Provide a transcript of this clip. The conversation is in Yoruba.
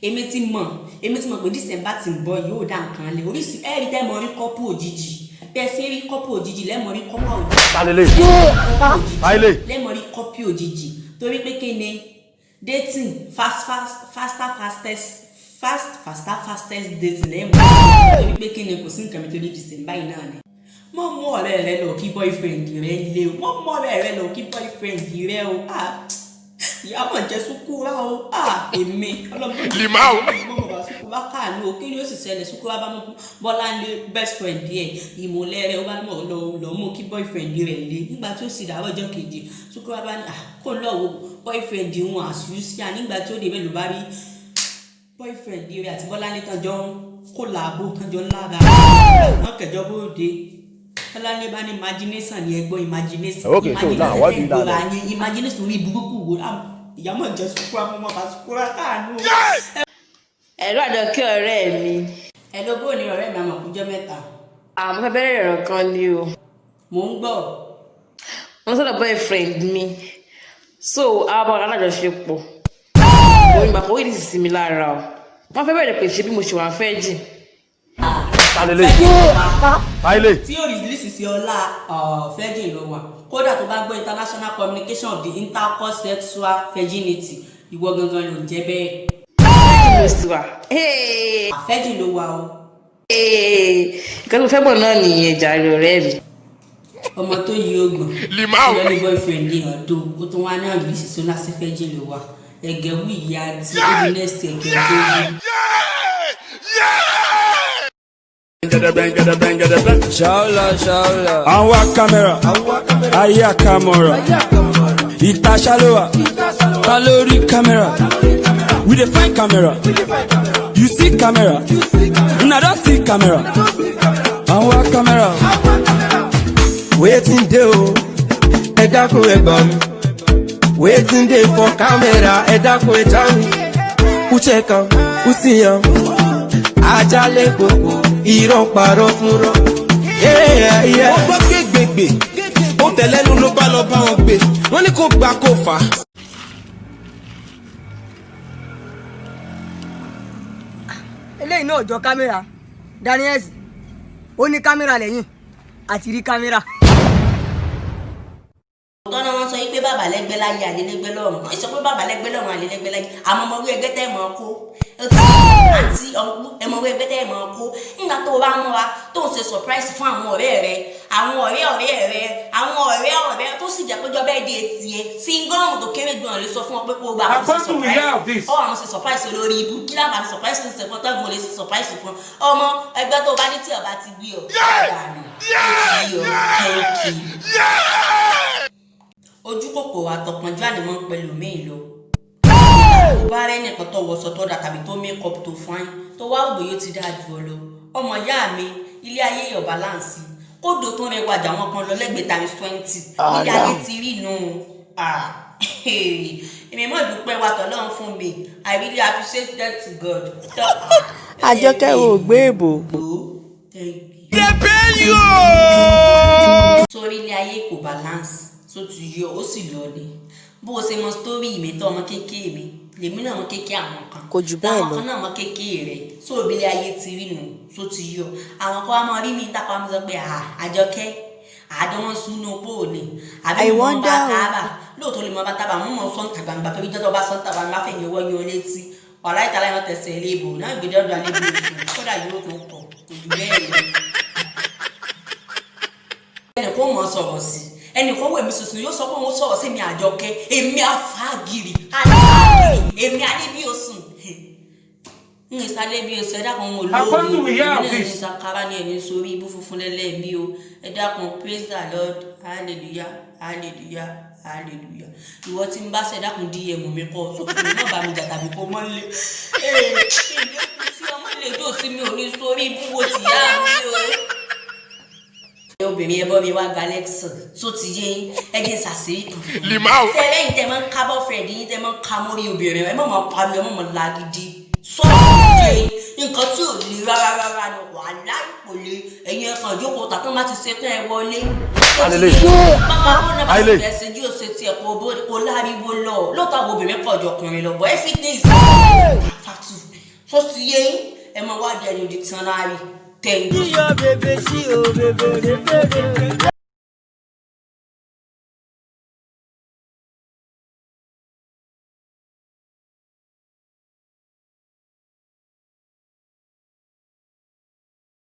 Èmi ti mọ̀ pé December tí ń bọ̀ yóò dá nǹkan lẹ̀ oríṣi. Ẹ̀rí tẹ́ mọ̀ rí couple òjijì, bẹ́ẹ̀ ṣe rí couple òjijì lẹ́mọ̀ rí couple òjijì. Talele. Táílé. Lẹ́mọ̀ rí couple òjijì, torí pé kí ni? Dating fast, fast, faster, fastest, fast, faster, fastest dating lẹ́mọ̀, torí pé kí ni? Kò sí nǹkan mi torí December yìí náà ni. Mọ mú ọ̀rẹ́ rẹ lọ kí boyfriend rẹ lé o. Mọ mú ọ̀rẹ́ rẹ lọ kí boyfriend rẹ o. Ah, ìyá mọ̀ jẹ́ sukura o. Ah, èmi ọlọ́mọ Limau. mo mọ̀ bá sukura káàánú o. Kí ni ó sì ṣẹlẹ̀? Sukura bá mú Bọ́lá lé best friend ẹ̀, ìmọ̀lẹ́ rẹ̀, ó bá mọ̀ lọ lọ mú kí boyfriend rẹ̀ lé. Nígbà tí ó sì dàárọ̀ ọjọ́ kejì, sukura bá ní, ah, kó lọ wo boyfriend wọn àṣùṣíà. Nígbà tí ó dé bẹ́ẹ̀, ló bá rí boyfriend rẹ̀ àti Bọ́lá ní tán jọ ń kó làbó, tán jọ ń lára wọn kẹjọ bóde. Bọ́láńlé bá ní imagination ni ẹgbọ́n imagination. Okay, so now, what do you now? Yín imagination orí burúkú wo? Ìyá mọ̀ jẹ́ sukura, mo mọ̀ bá sukura káàánú. Ẹ̀rọ Àjọkẹ́, ọ̀rẹ́ mi. Ẹ ló bó ní ọ̀rẹ́ mi, àmọ̀ kújọ́ mẹ́ta. Àmọ́ fẹ́ bẹ̀rẹ̀ ọ̀rọ̀ kan ni o. Mò ń gbọ́. Mo sọ̀rọ̀ boyfriend mi, so àwọn bá alájọṣepọ̀ òun ìgbà kan ó yìí sí mi lára o. Wọ́n fẹ́ bẹ̀rẹ̀ pé ṣé bí mo ṣe wà fẹ́ jì. Talele. Táílé. Tí yóò release sí ọlá virgin ló wà. Kódà tó bá gbọ́ international communication of the intercourse sexual virginity, ìwọ gangan ló ń jẹ́ bẹ́ẹ̀. Virgin mo sì wà. Hey! Virgin ló wà o. Nǹkan tó fẹ́ mọ̀ náà nìyẹn jàre, ọ̀rẹ́ mi. Ọmọ tó yí ogbọ̀n. Limau. Ìwọ ní boyfriend ní ọdún ó tún wá náà release sí ọlá sí virgin ló wà. Ẹgẹ wù ìyá àti ó di next ẹgẹ tó wù. Ṣaola ṣaola. Àwọn kámẹ́rà, ayé àkàmọ̀rà, ìta ṣálówà, ta lórí kámẹ́rà? We dey find camera, you see camera, una don see camera. Àwọn kámẹ́rà. Wetin dey o? Ẹ dákun, ẹ gbà mí. Wetin dey for camera? Ẹ dákun, ẹ já mi. Uche kan usiyan ajálẹ̀ kòkó, irọ́ parọ́ fúnrọ́. Yeah. Ó gbọ́ gbégbègbè, ó tẹ̀lẹ́nu ló bá lọ bá wọn gbé, wọ́n ní kó gbà kó fà á. Eléyìí náà jọ kámẹ́rà Daniels, ó ní kámẹ́rà lẹ́yìn àti rí kámẹ́rà. Òótọ́ náà wọ́n sọ yìí pé bàbá lẹ́gbẹ́ láyé, àlélẹ́gbẹ́ lọ́run. Wọ́n sọ pé bàbá lẹ́gbẹ́ lọ́run, àlélẹ́gbẹ́ láyé. Àmọ́ ọmọ orí ẹgbẹ́ tẹ́ ẹ̀ mọ́ kó àǹtí ẹmọ orí ẹgbẹ́ tẹ́ ẹ̀ mọ́ kó. Nígbà tó o bá múra tó ń ṣe surprise fún àwọn ọ̀rẹ́ rẹ, àwọn ọ̀rẹ́ ọ̀rẹ́ rẹ, àwọn ọ̀rẹ́ ọ̀rẹ́, tó sì jẹ́ péjọ bẹ́ẹ̀ di etí ẹ síngọ́ọ̀mù tó kéré gan lè sọ fún ọ pé kó o gbà àwọn ṣe surprise ọ, àwọn ṣe surprise olórí ibú. Kí láǹfààní surprise tó ń ṣe fún ọ tọ́gbọ̀n lè ṣe surprise fún ọmọ ẹgbẹ́ tó o bá ní tí ọba ti gbé ọ dànù, ó ti yọ. Thank you. Ojú kòkòrò àtọ̀kànjú ànímọ́ pẹ̀lú míì lọ. Tó bá rẹ́ nìkan tó wọṣọ tó dà tàbí tó make up tó fine, tó wá wò yóò ti dáa jù ọ lọ. Ọmọ ìyá mi, ilé ayé yọ̀ balance. Kódò tó rẹwà jà wọn kan lọ lẹ́gbẹ̀ẹ́ times 20. Ilé ayé ti rí nù. Èmi mọ̀ dúpẹ́ wa tọ́lọ́run fún mi. I really appreciate that to God. Àjọkẹ́ ò gbé èbò. Thank you. Sórí ilé ayé kò balance tó ti yọ, ó sì lọ ni. Bó o ṣe mọ story mi tó ọmọ kékeré mi, lèmi náà mọ kékeré àwọn kan. Kò jù bẹ́ẹ̀ Àwọn lọ. kan náà mọ kékeré rẹ̀ tó òbí ilé ayé ti rí nù tó ti yọ. Àwọn kan wá mọ rí mi níta kan wá mọ sọ pé, "À, Àjọkẹ́ àjọmọ́ sunú pò ní àbí I mo mọ bá wonder o. tábà." Lóòótọ́ lè mọ bá tábà, mo mọ sọ́ńtà gbangba, torí jọ́tọ̀ bá sọ́ńtà gbangba fẹ̀yìn ọwọ́ yín létí wàhálà ìtàlá yẹn tẹ̀sẹ̀ ilé ìbò náà gbẹdọ̀dọ̀ alẹ́ bí oṣù kódà yóò tó pọ̀ kò jù bẹ́ẹ̀ lọ. Ẹnì kó mọ̀ sọ̀rọ̀ sí ẹnì kan wò mí sùsùn, yóò sọ pé òun sọ̀rọ̀ sí mi. Àjọkẹ́, èmi àfagìrì àfagìrì, èmi adébíosùn ń ìsàlẹ̀ bí oṣù. Ẹ dákun, mo lóore o. Èmi náà ní sakara ní ẹni sórí ibú funfun lẹ́lẹ́ mi o. Ẹ dákun, praise the Lord, hallelujah, hallelujah, hallelujah. Ìwọ tí ń bá ṣe, dákun, DM mi kọ́ sọ fún mi, má bá mi jà tàbí kó mọ́ lé ee ilé kù sí ọmọ ilé tó sí mi ò ní sórí ibú wo tìyá mi o. Obìnrin, ẹ bọ́ mi wá gba lẹ́kṣọ̀ tó ti yé yín. Ẹ jẹ́ ṣàṣírí kan fún yín. Limau. Sẹ́rẹ́ yìí tẹ́ máa ń ká boyfriend yín, tẹ́ máa ń ká mórí obìnrin, ẹ má máa pariwo, ẹ má máa lagidi sọ́ọ̀ ṣe nǹkan tí ò le rárá rárá ni. Wàhálà kò le. Ẹ̀yin ẹ̀kan ìjókòó tàtọ́ má ti ṣe tán, ẹ wọlé. Hallelujah. Bàbá wọn náà bá ti Hallelujah. fẹ́ ṣe jí ó ṣe tiẹ̀ kó láriwo lọ. Lóòótọ́ àwọn obìnrin pọ̀ jọ ọkùnrin lọ, but everything is fatu. Tó ti yé yín, ẹ máa wádìí ẹni dictionary. Thank you. Yíyọ bèbè sí o bèbè rè bèrè.